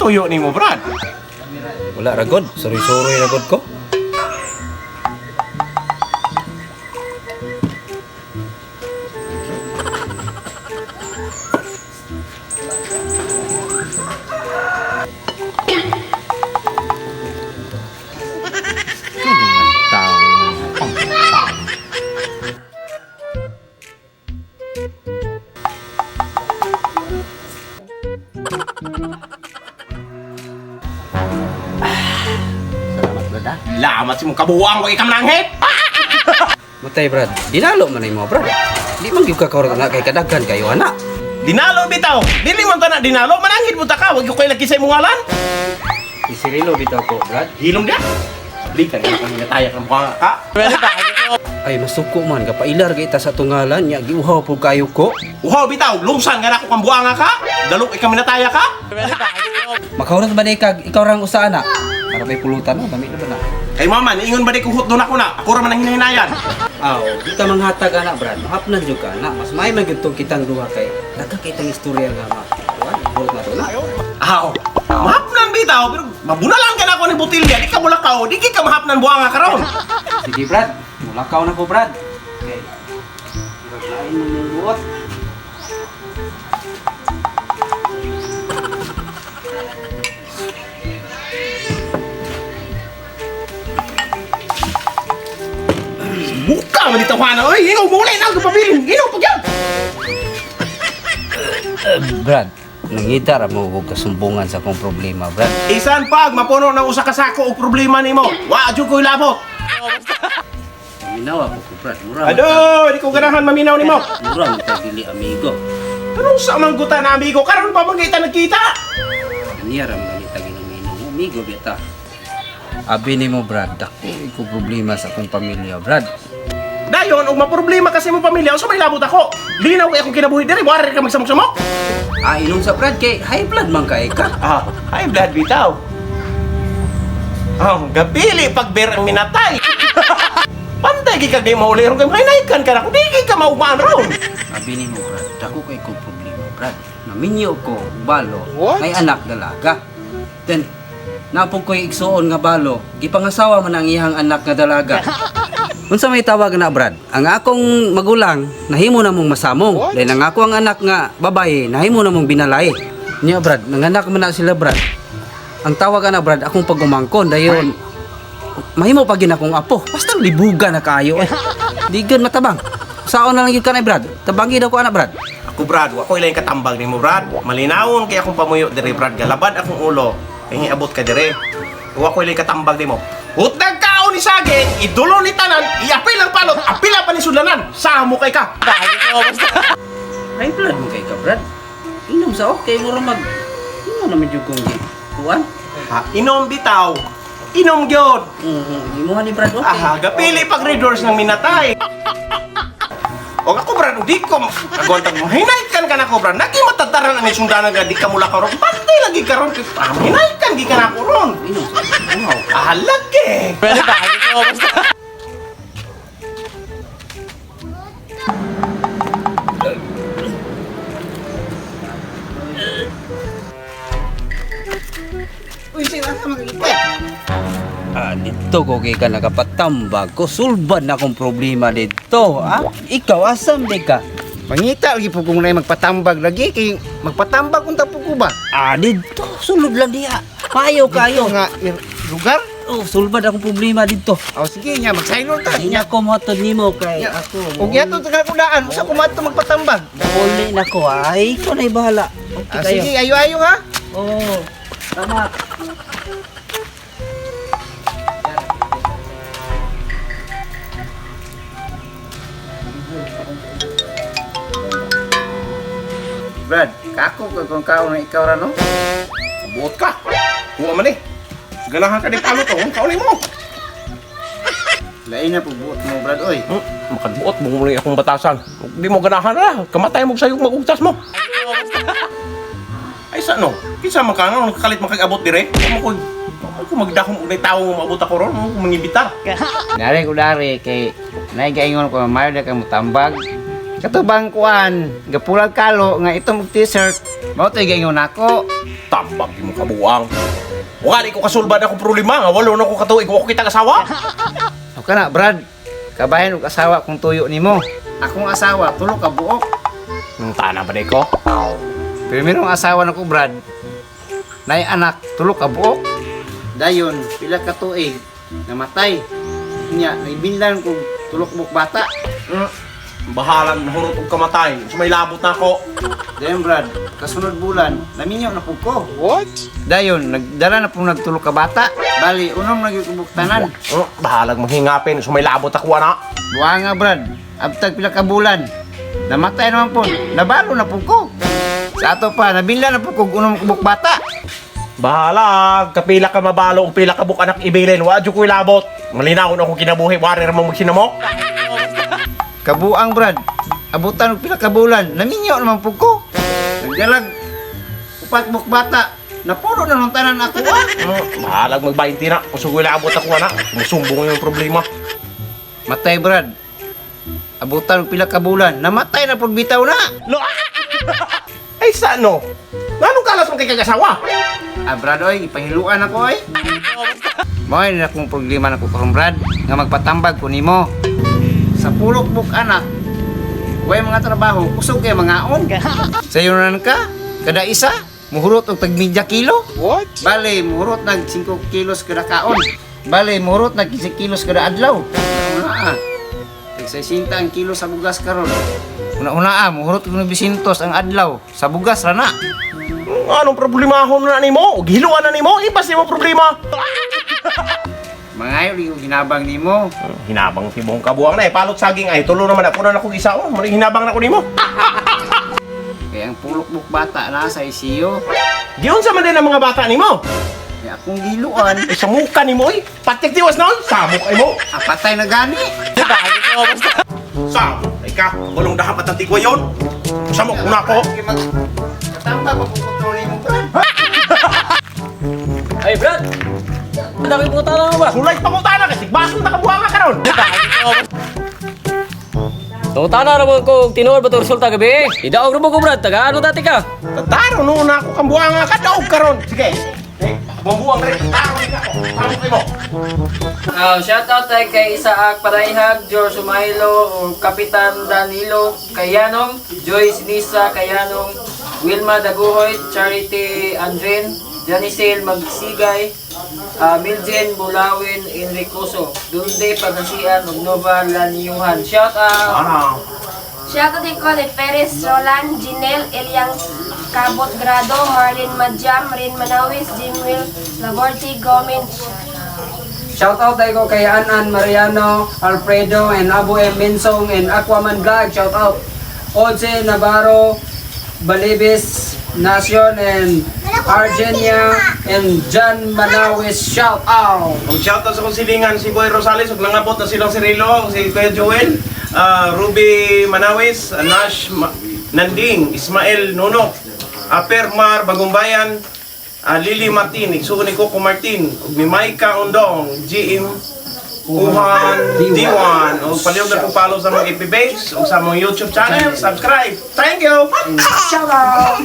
Tuyo nimo, Brad? Wala ra god, suri-suri ra god ko. Tao. Salamat, Brad ah. Lamat si mong kabuang ko ikam nanghit. Matay Brad, dinalo man mo Brad. Di man gyud ka karon na kay kadaghan kayo ana. Dinalo bitaw. Dili man ta na dinalo, mananghit mo ta ka, wag ko kay lagi sa imong ngalan. Isirilo bitaw ko Brad. Hilom dia. Bali ka nga kang natayak ng mukha ka. Ay masuko man kapailar kay ta sa tungalan nya giuhaw pud kayo ko. Uhaw bitaw, lungsan nga na ako kang buanga ka. Dalok ikam minataya ka. Makahurot ba di kag ikaw rang usa ana? Para may pulutan no, dami na ba na? Kay mama, niingon ba di kung hotdog ako na? Ako ra man ang hinahinayan. Aw, di ka manghatag ana Brad. Mahapnan jud ka ana. Mas may man gyud tong kitang duha kay daghan kay tang istorya nga ma. Kuan, hurot na to na. Aw, mahapnan bitaw, pero mabunalan ka na ako ni botilya, di ka mulakaw, di ka mahapnan buanga karon. Sige Brad, mulakaw na ko Brad. Okay. Murag lain man yung buot. Buka man dito na, oy, ikaw muli na pabilin, ikaw pag yan. Brad, nangita ra mo og kasumbungan sa akong problema, Brad. Isan pag mapuno ng usa ka sako og problema nimo, wa jud ko'y labot. Minaw ako ko, Brad. Mura man Ado, di ko ganahan maminaw nimo. Mura man ta dili amigo. Anong sa manggutan na amigo karon pa man kita nagkita? Aniya ra man ganita ginuminom mo, amigo bita. Abi nimo, Brad, dako ko problema sa akong pamilya, Brad. Dayon og maproblema kasi mo pamilya, unsa may labot ako? Linaw kay akong kinabuhi diri, wari ka magsamok-samok. Ah, inom sa Brad kay high blood man kay ka. Ah, high blood bitaw. Ah, gapili pag beer ang minatay. Pantay gi kag di mauli ron kay mahinaykan ka na kung di gi ka maumaan ron. Abi nimo, Brad, dako kay ko problema, Brad. Naminyo ko balo, may anak dalaga. Then napog ko'y igsuon nga balo, gipangasawa man ang iyang anak nga dalaga. Unsa may tawag na Brad? Ang akong magulang nahimo na mong masamong. Dahil ang ako ang anak nga babae nahimo na mong binalay. Niya Brad, nanganak man na sila Brad. Ang tawag ana Brad, akong pagumangkon dayon mahimo pa gin akong apo. Basta libuga na kaayo eh. Di gyud matabang. Saon na lang gyud ka na Brad. Tabangi daw ko ana Brad. Ako Brad, wa ko ilay katambag nimo Brad. Malinawon kay akong pamuyo diri Brad, galabad akong ulo. Kay abot ka diri. Wa ko ilay katambag nimo. Hutdag kaon ni saging, idulo ni tanan, iapil ang palot, apila pa ni sudlanan. Samo kay ka. High blood mo kay ka Brad. Inom sa okay mo ra mag imo na medyo kung gi. Kuan? Ha, inom bitaw. Inom gyud. Imuha ni Brad okay. Aha, gapili pag readers ng minatay. O ako Brad, di ko agwantag mo. Hinaykan ka na ko Brad. Nagi matataran ang isundanan ka di ka mula karon. Pantay lagi karon. Ah, hinaykan gi ka na ko ron. Inom sa uhaw. Ah, lagi. Uy, sir, asa magkita? Ah, dito ko kay ka nakapatambag ko. Sulbad na akong problema dito. Ah, ikaw asam di ka? Mangita lagi po kung na magpatambag lagi kay magpatambag unta po ko ba? Ah, dito sulod lang diha. Maayo kayo. Nga lugar? Oh, sulbad akong problema dito. Oh, sige nya magsaylon ta. Di Nya. na ko mohatod nimo kay ako. Ug yato ta kakudaan, usa ko maadto magpatambag. Uli na ko ay ikaw na'y bahala. Okay Ah, kayo. sige, ayo-ayo ha. Oh, tama. Brad, kako ka kung kaon na ikaw ra no? Buot ka. Kuha man eh. Ganahan ka di palot oh. Kaon mo. Lain na po buot mo, Brad oy. Makabuot mo muli akong batasan. Di mo ganahan na. Kamatay mo sa'yo magugtas mo. Ay sa no? Kinsa man ka nga nakalit makag-abot dire? Mo ko mo ko magdahom og tao nga maabot ako ron, mo ko mangibitar. Nari ko dari kay nay gaingon ko mayo na kang mutambag. Katubang kuan, gapulag kalo nga itong t-shirt. Mao to'y gaingon nako. Tambag mo kabuang. Wala ko kasulbad akong problema nga 8 na ko katuig wa ko kita asawa. O kana, Brad. Kabahin og asawa kung tuyo nimo. Akong asawa tulo ka buok. Nang tana ba ko? Primerong asawa nako, Brad. Nay anak tulo ka buok. Dayon pila ka tuig namatay. Nya naibinlan kog tulo ka buok bata. Bahalan hurot og kamatay. So may labot na ako. Dayon, Brad, kasunod bulan naminyo na pud ko. What? Dayon nagdala na pud nagtulo ka bata. Bali unom na gyud ko buok tanan. Bahalag manghingapin. So may labot ako ana. Buha nga, Brad, abtag pila ka bulan namatay naman po, nabalo na pud ko. Sa ato pa, nabinlan na pud kog unom ka buok bata. Bahalag, kapila ka mabalo og pila ka buk anak ibilin, wa jud ko'y labot. Malinaw na akong kinabuhi, wari ra mo magsinamok. Kabuang, Brad, abutan og pila ka bulan, naminyo naman pud ko. Nagdalag upat buok bata, napuno na nung tanan ako ah. Bahalag mag 20 na, kung sugoy labot ako ana, musumbong yung problema. Matay, Brad. Abutan og pila ka bulan, namatay na pud bitaw na. Lo. Ay sa no? Nganong kalas mo kay kagasawa? Ah, Brad oy, ipahiluan ako oy. Mao ni akong problema nako karon, Brad, nga magpatambag ko nimo. Sa pulok buk anak, way mga trabaho, kusog kay mangaon. Sayo na ka, kada isa, muhurot og tag media kilo. What? Bale, muhurot nag 5 kilos kada kaon. Bale, muhurot nag 15 kilos kada adlaw. Una ah. Tag 60 ang kilo sa bugas karon. Una-una ah, muhurot og 900 ang adlaw sa bugas ra na. Anong problemahon na nimo? Og hiluan na nimo, ipas nimo problema. Mangayo rin yung ginabang nimo. Hinabang tibong kabuang na eh, palot saging ay tulo naman ako na akong isa oh, Muna hinabang na ko nimo. Kaya ang pulok-buk bata na sa ICU. Giunsa man din ang mga bata nimo? Kaya akong giluan, Ay, sa muka nimo oy. Patik tiwas noon, samok ay mo. apatay na gani. Samok ay ka, walong dapat ang tigwa yon. Samok na ako. Kaya mag... Katamba pa pupunto nimo, Brad. Ay, Brad! Ang dami pangutana mo ba? Sulay pangutana kasi baso na kabuanga karon. Pangutana ra mo kung tinuod ba ito resulta gabi? Idaog ra mo ko, Brad. Tagaan mo dati ka. Taro no na ako kang buanga ka daog karon. Sige. Eh, buang rin. Taro rin ako. Samok ay mo. Shout out ay kay Isaac Parayhag, George Sumailo, o Kapitan Danilo Kayanong, Joyce Nisa Kayanong, Wilma Daguhoy, Charity Andren, Janicel Magsigay, Miljen Bulawin Enricoso, Dunde Pagasian ug Nova Lanyuhan. Shout out! Ara. Shoutout din ko ni Perez Roland, Jinel Eliang Cabot Grado, Marlene Madjam, Rin Manawis, Jimwil Laborte, Gomen. Shout out tayo ko kay Anan Mariano, Alfredo, and Abu M. Minsong, and Aquaman Vlog. Shout out. Onse Navarro, Balibis, Nacion, and Argenia, and John Manawis. Shout out. Ang shoutout sa kong silingan si Boy Rosales ug nangabot na silang Cirilo, si Kuya Joel, Ruby Manawis, Nash Nanding, Ismael Nunok, Aper Mar Bagumbayan, Lily Martin, igsuon ni Coco Martin, ug ni Maika Undong, GM Uhan D1. Ug palihog na pong follow sa mga FB page ug sa mga YouTube channel, subscribe. Thank you. Shout out.